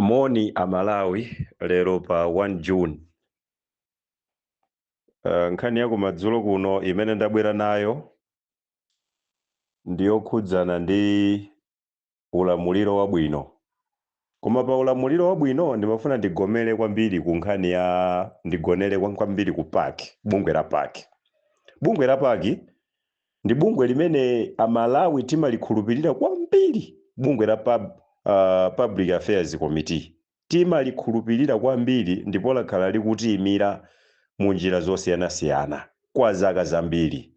Moni Amalawi lero pa 1 June. Nkhani ya kumadzulo kuno imene ndabwera nayo ndiyokhudzana ndi ulamuliro wabwino. Koma pa ulamuliro wabwino ndimafuna ndigomere kwambiri ku nkhani ya ndigonere kwambiri ku PAC, bungwe la PAC. Bungwe la PAC ndi bungwe limene Amalawi timalikhulupirira kwambiri, bungwe la Public Affairs Committee. Timalikhulupirira kwambiri ndipo lakhala likutiyimira mu njira zosiyanasiyana kwa zaka zambiri.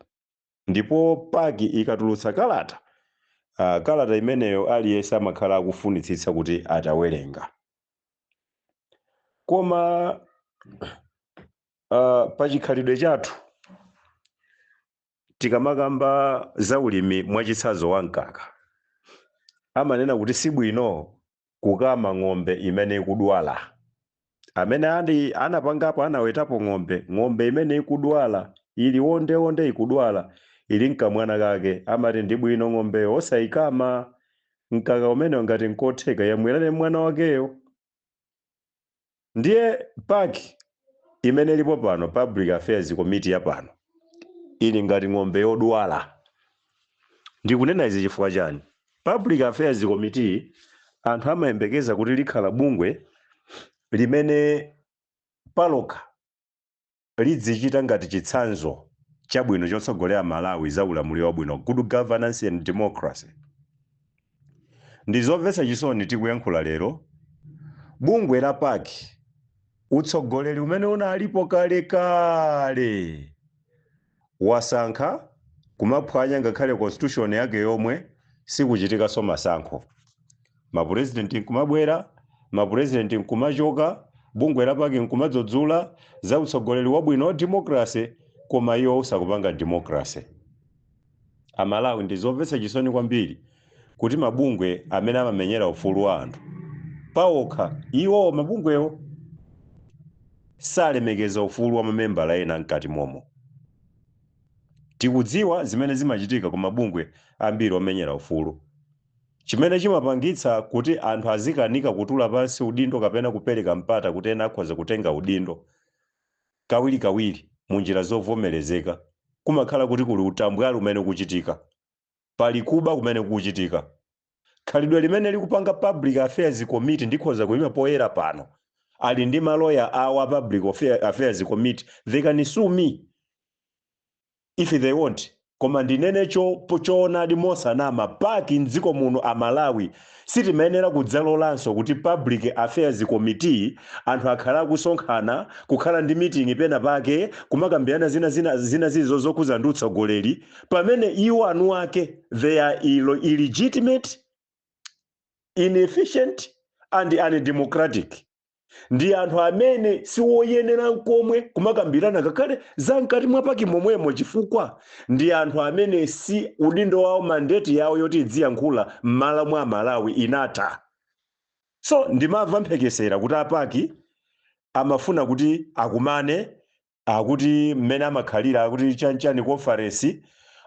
Ndipo PAC ikatulutsa kalata, kalata imeneyo aliyense amakhala akufunitsitsa kuti atawerenga. Koma pachikhalidwe chathu tikamakamba za ulimi, mwachitsanzo wa mkaka, amanena kuti sibwino kukama ng'ombe imene ikudwala. Amene ali anapangapo, anawetapo ng'ombe, ng'ombe imene ikudwala, ili wondewonde, ikudwala, ili mkamwana kake, amati ndi bwino ng'ombeyo osayikama, mkaka umene ngati nkotheka yamwirane mwana wakeyo. Ndiye PAC imene ilipo pano, Public Affairs Committee ya pano, ili ngati ng'ombe yodwala. Ndikunena izi chifukwa chani? Public Affairs Committee anthu amayembekeza kuti likhala bungwe limene palokha lidzichita ngati chitsanzo chabwino chotsogolera Malawi za ulamuliro wabwino, good governance and democracy. Ndi zomvetsa chisoni, tikuyankhula lero, bungwe la PAC, utsogoleri umene unalipo kalekale wasankha kumaphwanya ngakhale constitution yake yomwe. Sikuchitikanso masankho, mapurezidenti nkumabwera, mapurezidenti nkumachoka, bungwe la PAC nkumadzudzula za utsogoleri wabwino wa democracy, koma iwo usakupanga democracy. Amalawi, ndi zomvetsa chisoni kwambiri kuti mabungwe amene amamenyera ufulu wa anthu pawokha, iwo mabungwewo salemekeza ufulu wa mamembala ena mkati momo. Tikudziwa zimene zimachitika ku mabungwe ambiri omenyera ufulu, chimene chimapangitsa kuti anthu azikanika kutula pansi udindo kapena kupereka mpata kuti ena akhoza kutenga udindo. Kawirikawiri mu njira zovomerezeka kumakhala kuti kuli utambwali umene ukuchitika, pali kuba kumene kukuchitika. Khalidwe limene likupanga Public Affairs Committee, ndikhoza kuyima poyera pano, ali ndi maloya awa Public Affairs Committee, they can sue me if they want, koma ndinene choonadi mosanama. PAC mdziko muno, Amalawi, sitimayenera kudzalolanso kuti Public Affairs Committee anthu akhala akusonkhana, kukhala ndi meeting pena pake, kumakambirana zina zina zina zizo zokhuza ndi utsogoleri, pamene iwo anu ake they are illegitimate, inefficient and undemocratic. Ndi anthu amene siwoyenera nkomwe kumakambirana ngakhale za mkati mwa PAC momwemo, chifukwa ndi anthu amene si udindo wawo, mandate yawo yoti idziyankhula m'malo mwa Malawi inatha. So ndimamva mphekesera kuti a PAC amafuna kuti akumane, akuti mmene amakhalira, akuti chanchani conference,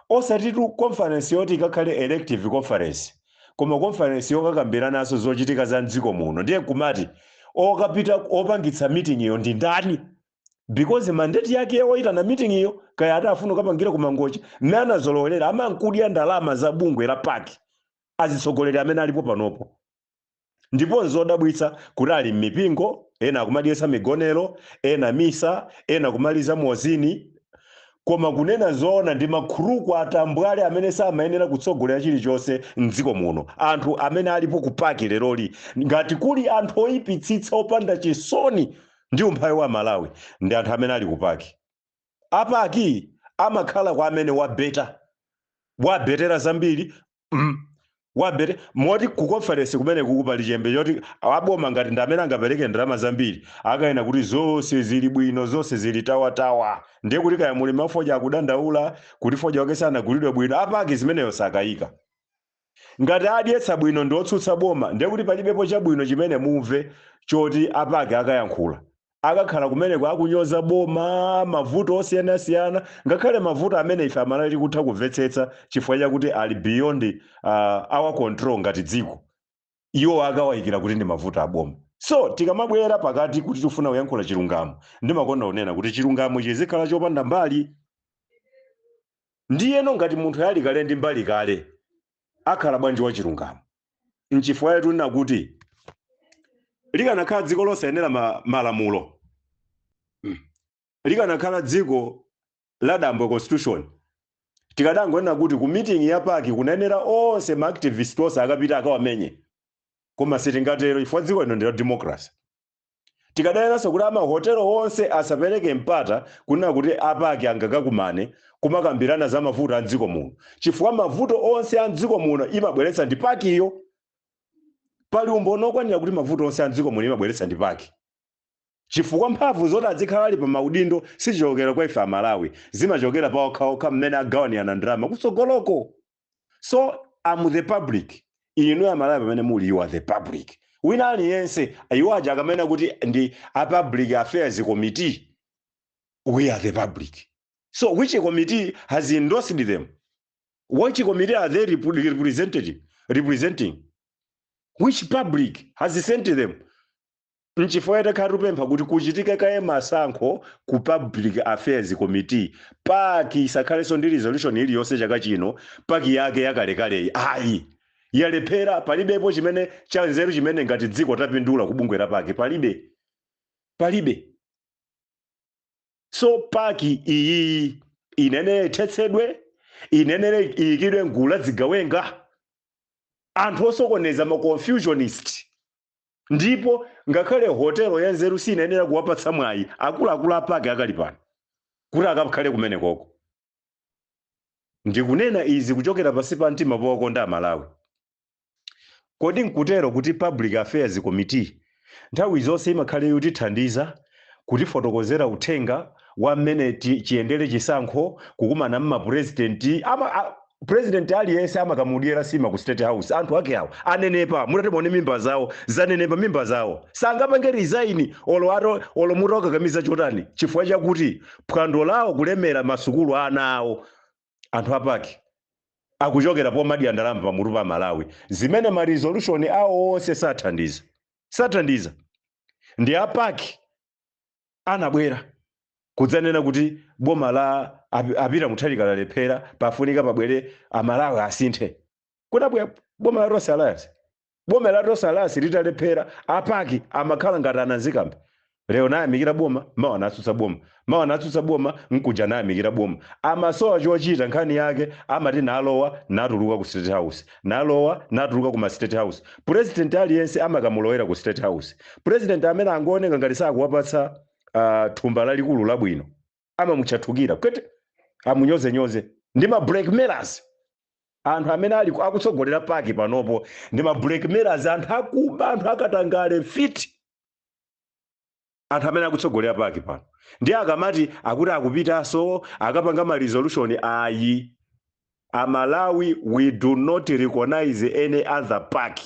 osatitu conference yoti ikakhale elective conference, koma conference yokakambiranaso zochitika za mdziko muno. Ndiye kumati okapita opangitsa meeting iyo ndi ndani? Because mandate yake yoyitana meeting iyo, kaya ati afuna kukapangira kumangochi mmene anazolowelera, amankudya ndalama za bungwe la PAC azitsogoleri amene alipo panopo. Ndipo nzodabwitsa kuti ali m'mipingo, ena akumadyetsa migonero, ena misa, ena kumaliza mozini, koma kunena zoona ndi makhuluku atambwale amene samayenera kutsogolera chilichonse mdziko muno. Anthu amene alipo ku PAC leroli, ngati kuli anthu oyipitsitsa, opanda chisoni ndi umphawi wa Malawi, ndi anthu amene ali ku PAC. A PAC amakhala kwa amene wabeta, wabetera zambiri, wabete moti ku conference kumene kuku pali chembe choti aboma ngati ndi amene angapereke ndalama zambiri akayena kuti zonse zili bwino, zonse zili tawatawa. Ndiye kuti kaya muli mafoja akudandaula kuti foja wake sanagulidwe bwino, a PAC zimeneyo sakayika. Ngati adyetsa bwino ndi otsutsa boma, ndiye kuti palibepo chabwino chimene mumve choti a PAC akayankhula. Akakhala kumeneko akunyoza boma, mavuto osiyanasiyana, ngakhale mavuto amene ife Amalawi tikutha kumvetsetsa chifukwa chakuti ali beyond our control ngati dziko, iwo akawayikira kuti ndi mavuto aboma. So tikamabwera pakati kuti tifuna kuyankhula chilungamo, ndimakonda kunena kuti chilungamo chizikhala chopanda mbali. Ndiyeno ngati munthu ali kale ndi mbali kale, akhala bwanji wa chilungamo? Nchifukwa yetu kuti likanakhala dziko losayenera malamulo, likanakhala dziko la dambwe constitution, tikadangonena kuti ku meeting ya PAC kunayenera onse ma activist onse akapita akawamenye. Koma sitingatero chifukwa dziko lino ndi la democracy. Tikadayeranso kuti amahotelo onse asapereke mpata kunena kuti a PAC angakakumane kumakambirana za mavuto a mdziko muno, chifukwa mavuto onse a mdziko muno imabweretsa ndi PAC iyo. Pali umboni okwanira kuti mavuto onse a mdziko muno imabweretsa ndi PAC, chifukwa mphamvu zoti azikhala ali pa maudindo sizichokera kwa ife Amalawi, zimachokera pa okhaokha mmene agawanirana ndalama kutsogoloko. So am the public. Inu Amalawi pamene muli, you are the public. Wina aliyense, iwo aja akamene kuti ndi a Public Affairs Committee, we are the public. So which committee has endorsed them? Which committee are they represented representing? Which public has sent them? Nchifukwa takhala tupempha kuti kuchitike kaye masankho ku Public Affairs Committee. PAC isakhalenso ndi resolution iliyonse chaka chino. PAC yake yakalekaleyi ayi, yalephera. Palibepo chimene cha nzeru chimene ngati dziko tapindula kubungwe la PAC, palibe, palibe. So PAC iyi inene ithetsedwe, inenere iyikidwe mgulu la zigawenga, anthu osokoneza, ma confusionist. Ndipo ngakhale hotelo ya nzeru sinayenera kuwapatsa mwayi akuluakulu a PAC akali pano kuti akakhale kumenekoko. Ndikunena izi kuchokera pansi pa mtima powakonda Amalawi. Kodi nkutero kuti Public Affairs Committee nthawi zonse imakhale yotithandiza kutifotokozera uthenga wa mmene chiyendere chisankho, kukumana mmapurezidenti ama president aliyense amakamudyera sima ku State House? Anthu ake awo anenepa, mutati muone mimba zawo, zanenepa mimba zawo. Sangapange resign olo ato olo mutu akakamiza chotani, chifukwa chakuti phwando lawo kulemera masukulu a ana awo. Anthu a PAC akuchokera pomadya ndalama pamutu pa Malawi, zimene ma resolution awo onse sathandiza, sathandiza. Ndi a PAC anabwera kudzanena kuti boma la apita Mutharika lalephera, pafunika pabwere Amalawi asinthe. Kudabwera boma la Tonse Alliance. Boma la Tonse Alliance litalephera, a PAC amakhala ngati ananzikambe. Lero nayamikira boma, mawa natsutsa boma, mawa natsutsa boma, nkuja nayamikira boma. Amasowa chochita. Nkhani yake amati nalowa natuluka ku State House, nalowa natuluka ku ma State House. President aliyense amakamulowera ku State House. President amene angooneka ngati sakuwapatsa thumba lalikulu labwino, amamutchathukira kwete, amunyozenyoze. Ndi ma blackmailers. Anthu amene ali akutsogolera PAC panopo ndi ma blackmailers, anthu akuba, anthu akatangale, fiti. Anthu amene akutsogolera PAC pano ndi akamati akuti akupitanso akapanga ma resolution, ayi. Amalawi, we do not recognize any other PAC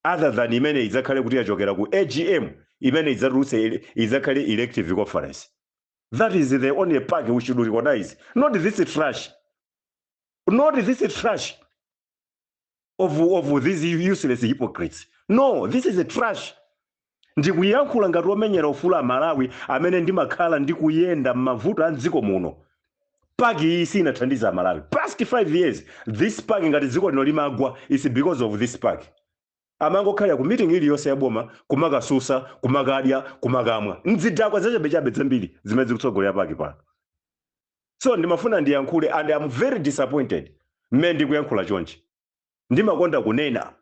other than imene idzakhale kuti yachokera ku AGM, imene idzatulutse, idzakhale elective conference. That is the only PAC we should recognize, not this trash, not this trash of these useless hypocrites. No, this is a trash. Ndikuyankhula ngati womenyera ufulu a Malawi amene ndimakhala ndikuyenda m'mavuto a mdziko muno. PAC iyi sinathandiza Malawi past 5 years. This PAC, ngati dziko lino limagwa, is because of this PAC. Amangokhalira ku meeting iliyonse ya boma kumakasusa, kumakadya, kumakamwa, mzidakwa zachabechabe zambiri zimene zikutsogolera PAC pano. So ndimafuna ndiyankhule, and I'm very disappointed mmene ndikuyankhula chonchi. Ndimakonda kunena,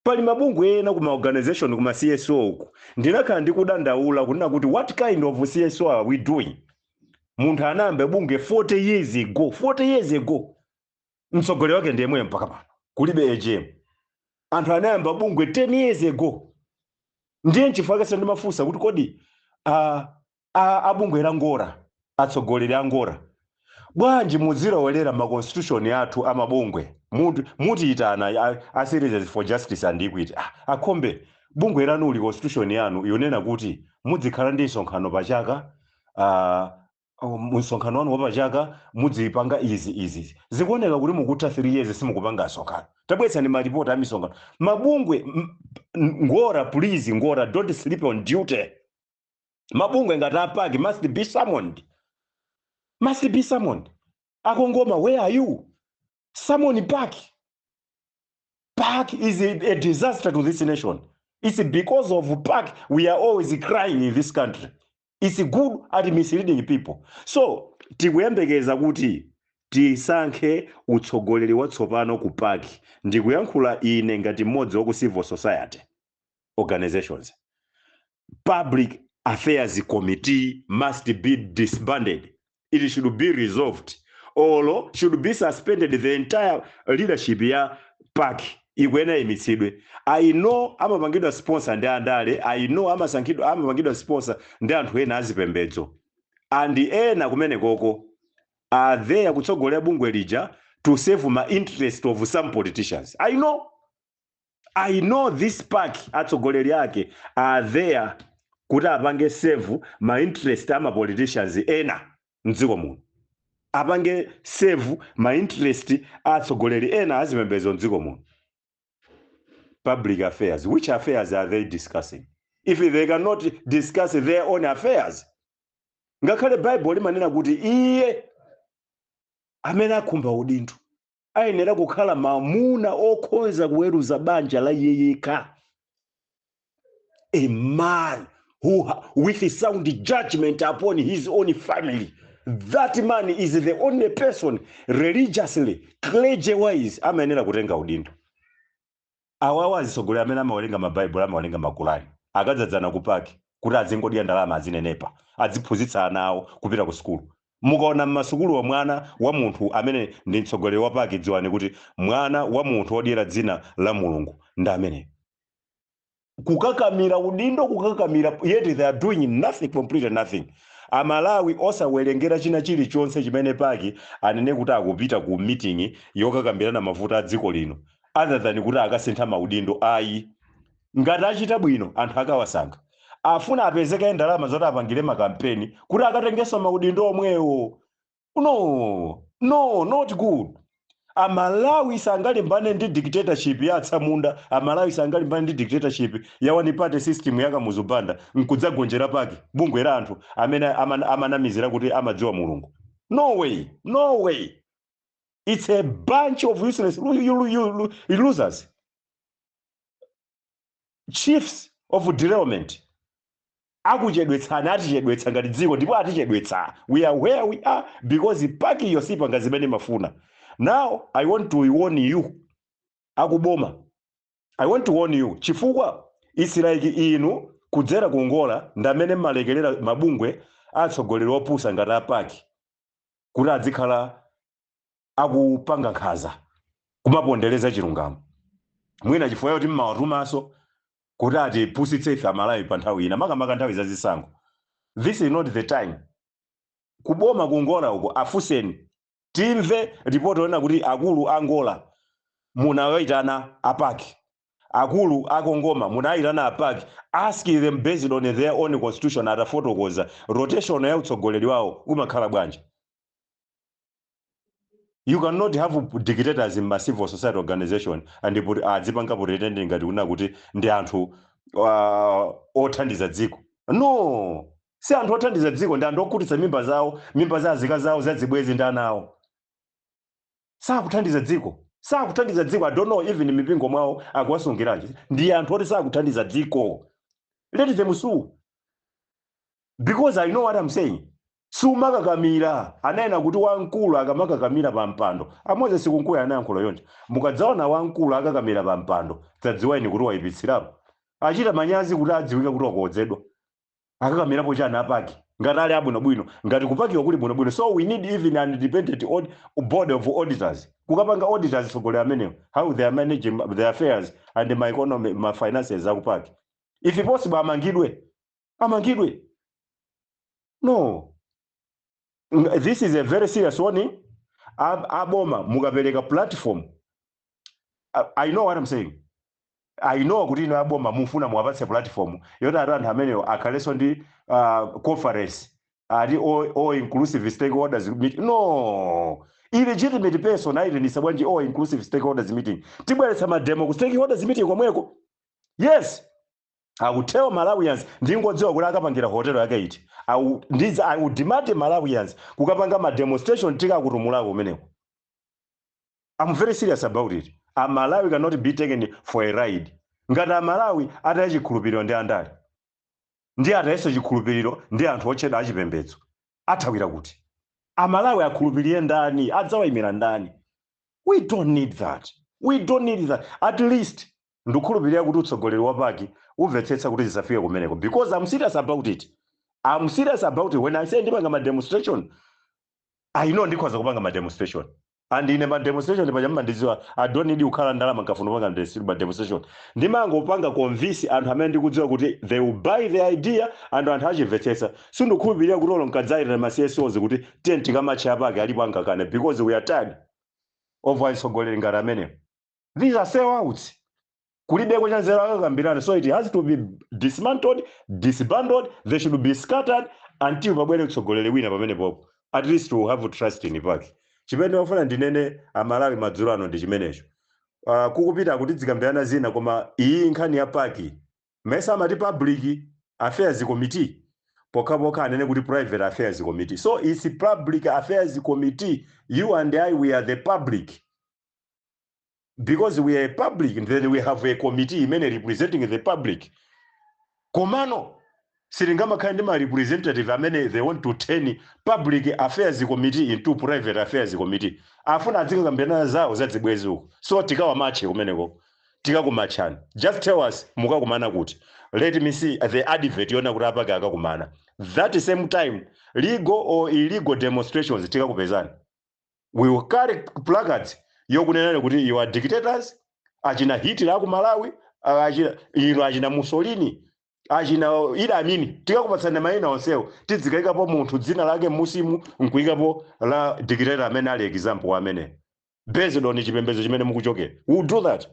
pali mabungwe ena kuma organization, kuma CSO uku, ndinakhala ndikudandaula kunena kuti what kind of CSO are we doing? Munthu anayamba bungwe 40 years ago, 40 years ago, mtsogoleri wake ndiyemweyo mpaka pano, kulibe AGM. Anthu anayamba bungwe 10 years ago. Ndiye nchifukwa chake ndimafunsa kuti kodi abungwe la NGORA, atsogoleri a NGORA, bwanji muzilowelera ma constitution athu amabungwe? Mutiyitana a Citizens for Justice and Equity, akhombe bungwe lanuli, constitution yanu yonena kuti muzikhala ndi msonkhano pachaka, msonkhano wanu wapachaka mudzipanga izi izi. Zikuoneka kuti mukutha 3 years simukupanga msonkhano. Tabweretsani malipoti a misonkhano mabungwe. Ngora, please, Ngora, don't sleep on duty. Mabungwe ngati a PAC must be summoned, must be summoned. A CONGOMA, where are you? Summon PAC. PAC is a disaster to this nation. It's because of PAC we are always crying in this country. It's good at misleading people. So tikuyembekeza kuti tisankhe utsogoleri watsopano ku PAC. Ndikuyankhula ine ngati mmodzi wa ku civil society organizations. Public Affairs Committee must be disbanded. It should be resolved or should be suspended. The entire leadership ya PAC ikuyenera imitsidwe. I know amapangidwa sponsor ndi andale. I know amasankhidwa, amapangidwa sponsor ndi anthu ena azipembedzo and ena kumene koko are there kutsogolera bungwe lija to save ma interest of some politicians. I know this PAC atsogoleri ake are there kuti apange save ma interest ama politicians ena mdziko muno, apange save ma interest atsogoleri ena azipembedzo mdziko muno. Public affairs, which affairs are they discussing if they cannot discuss their own affairs? Ngakhale Bible limanena kuti iye amene akhumba udindo ayenera kukhala mamuna okhoza kuweruza banja la iye yekha, a man who with sound judgment upon his own family. That man is the only person religiously, clergy wise, amayenera kutenga udindo. Awawa azisogolera amene amawerenga mabaibulo, amawerenga makulani, akadzadzana ku PAC kuti azingodya ndalama, azinenepa, aziphunzitsa ana awo kupita ku sukulu. Mukaona mmasukulu wa mwana wa munthu amene ndi mtsogoleri wa PAC, dziwani kuti mwana wa munthu wodyera dzina la Mulungu ndi amene kukakamira udindo, kukakamira, yet they are doing nothing, completely nothing. Amalawi osawerengera china chilichonse chimene PAC anene kuti akupita ku meeting yokakambirana mavuto a dziko lino, other than kuti akasintha maudindo. Ayi, ngati achita bwino anthu akawasankha, afuna apezeke ndalama zoti apangire makampeni kuti akatengenso maudindo omwewo. No, no, not good. Amalawi sangalimbane ndi dictatorship ya atsamunda. Amalawi sangalimbane ndi dictatorship ya one party system ya Kamuzu Banda nkudzagonjera PAC, bungwe la anthu amene amanamizira kuti amadziwa Mulungu. No way, no way. It's a bunch of useless losers, chiefs of derailment. Akuchedwetsani, atichedwetsa ngati dziko ndipo atichedwetsa. We are where we are because PAC iyo sipanga zimene mafuna. Now I want to warn you, akuboma. I want to warn you chifukwa it's like inu kudzera ku Ngora ndamene mmalekerera mabungwe atsogoleri opusa ngati a PAC kuti adzikhala akupanga nkhanza, kumapondereza chilungamo, mwina chifukwa choti mmawatumaso kuti atipusitse ife Amalawi pa nthawi ina, makamaka nthawi zazisankho. This is not the time. Kuboma, ku Ngora uko, afuseni, timve ripoti onena kuti akulu a Ngora munawayitana a PAC, akulu a CONGOMA munayitana a PAC. Ask them based on their own constitution, atafotokoza rotation ya utsogoleri wawo umakhala bwanji. You cannot have dictators in ma civil society organization and put adzipanga pretending ngati kuna kuti ndi anthu othandiza dziko. No, si anthu othandiza dziko, ndi anthu okhutitsa mimba zawo, mimba za azika zawo, za zibwezi ndi ana awo. Sakuthandiza dziko, sakuthandiza dziko. I don't know even mipingo mwawo akuwasungiranji. Ndi anthu oti sakuthandiza dziko. Let them sue because I know what I'm saying. Sumakakamira, anayena kuti wamkulu akamakakamira pa mpando. A Moses Kunkuyu anayankhula yonje. Mukadzaona wamkulu akakamira pa mpando, tsadziweni kuti wayipitsirapo, achita manyazi kuti adziwike kuti wakodzedwa. Akakamirapo chani a PAC ngati ali abwinobwino, ngati ku PAC wa kuli bwinobwino? So we need even an independent board of auditors kukapanga auditors tsogoleri amenewo, how they are managing their affairs and my economy, my finances aku PAC. If possible, amangidwe, amangidwe. No, this is a very serious warning. Aboma, mukapereka platform, I know what I'm saying. I know kuti ino aboma mufuna muwapatse platform yoti ati anthu amenewo akhalenso ndi conference, ati all inclusive stakeholders meeting. No, illegitimate person ayitanisa bwanji all inclusive stakeholders meeting? Tibweretsa mademo ku stakeholders meeting komweko. Yes, I will tell Malawians. Ndingodziwa kuti akapangira hotelo yake iti. I will demand Malawians kukapanga ma demonstration tikakutumulako kumeneko. I'm very serious about it. Amalawi cannot be taken for a ride. Ngati Amalawi ataya chikhulupiriro ndi andale, ndi atayenso chikhulupiriro ndi anthu otchedwa achipembedzo, athawira kuti? Amalawi akhulupirire ndani? Adzawayimira ndani? We don't need that. We don't need that. At least ndikukhulupirira kuti utsogoleri wa PAC umvetsetsa kuti zisafike kumeneko, because I'm serious about it. I'm serious about it. When I say ndipanga ma demonstration, I know ndikhoza kupanga ma demonstration. And ine ma demonstration paja mmandidziwa, I don't need kukhala ndalama nkafuna kupanga ma demonstration. Ndimangopanga convince anthu amene ndikudziwa kuti they will buy the idea and anthu achimvetsetsa. Sindikukhulupirira kuti olo nkadzayitana ma CSOs kuti tiye tikamatche a PAC alipo angakane, because we are tired of atsogoleri ngati amenewo. These are sellouts. Kulibeko chanzeru akakambirana. So it has to be dismantled, disbanded. They should be scattered until pabwere utsogoleri wina pamenepopo. At least we have trust in PAC. Chimene wafuna ndinene Amalawi madzulo ano ndi chimenecho. Kukupita kuti dzikambirana zina, koma iyi nkhani ya PAC, mesa amati Public Affairs Committee? Pokhapokha anene kuti Private Affairs Committee. So it's Public Affairs Committee. You and I, we are the public. Because we are a public, then we have a committee imene representing the public. Komano sitingamakhale ndi ma representative amene they want to turn Public Affairs Committee into Private Affairs Committee. Afuna adzikakambirana zawo zadzibwezi uko. So tikawamatche kumeneko, tikakumatchani. Just tell us mukakumana kuti. Let me see the advert yona kuti a PAC akakumana. That same time, legal or illegal demonstrations, tikakupezani. We will carry placards yokunenera kuti you are dictators. Achina Hitler aku Malawi, achina ino, achina Mussolini, achina Idi Amin, tikakupatsani mayina onsewo. Tidzikayikapo munthu dzina lake musimu nkuyikapo la dictator amene ali example amene based on chipembedzo chimene mukuchokera. We will do that.